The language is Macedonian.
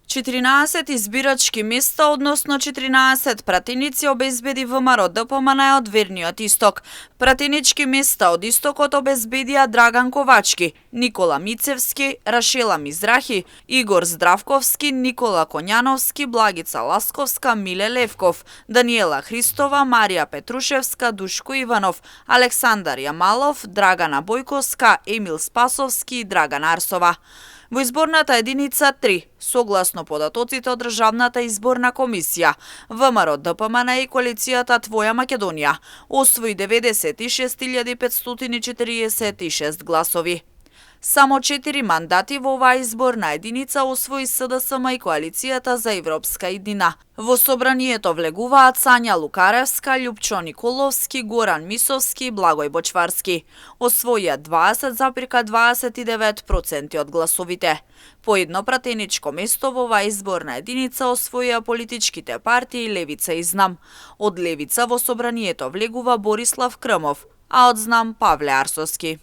14 избирачки места, односно 14 пратеници обезбеди ВМРО ДПМН од верниот исток. Пратенички места од истокот обезбедија Драган Ковачки, Никола Мицевски, Рашела Мизрахи, Игор Здравковски, Никола Коњановски, Благица Ласковска, Миле Левков, Даниела Христова, Марија Петрушевска, Душко Иванов, Александар Јамалов, Драгана Бојковска, Емил Спасовски и Драгана Арсова. Во изборната единица 3, согласно податоците од Државната изборна комисија, ВМРО ДПМН и коалицијата Твоја Македонија освои 96.546 гласови. Само 4 мандати во оваа изборна единица освои СДСМ и коалицијата за Европска иднина. Во собранието влегуваат Сања Лукаревска, Љупчо Николовски, Горан Мисовски и Благој Бочварски. Освоија 20,29% од гласовите. По едно пратеничко место во оваа изборна единица освоија политичките партии Левица и Знам. Од Левица во собранието влегува Борислав Крмов, а од Знам Павле Арсовски.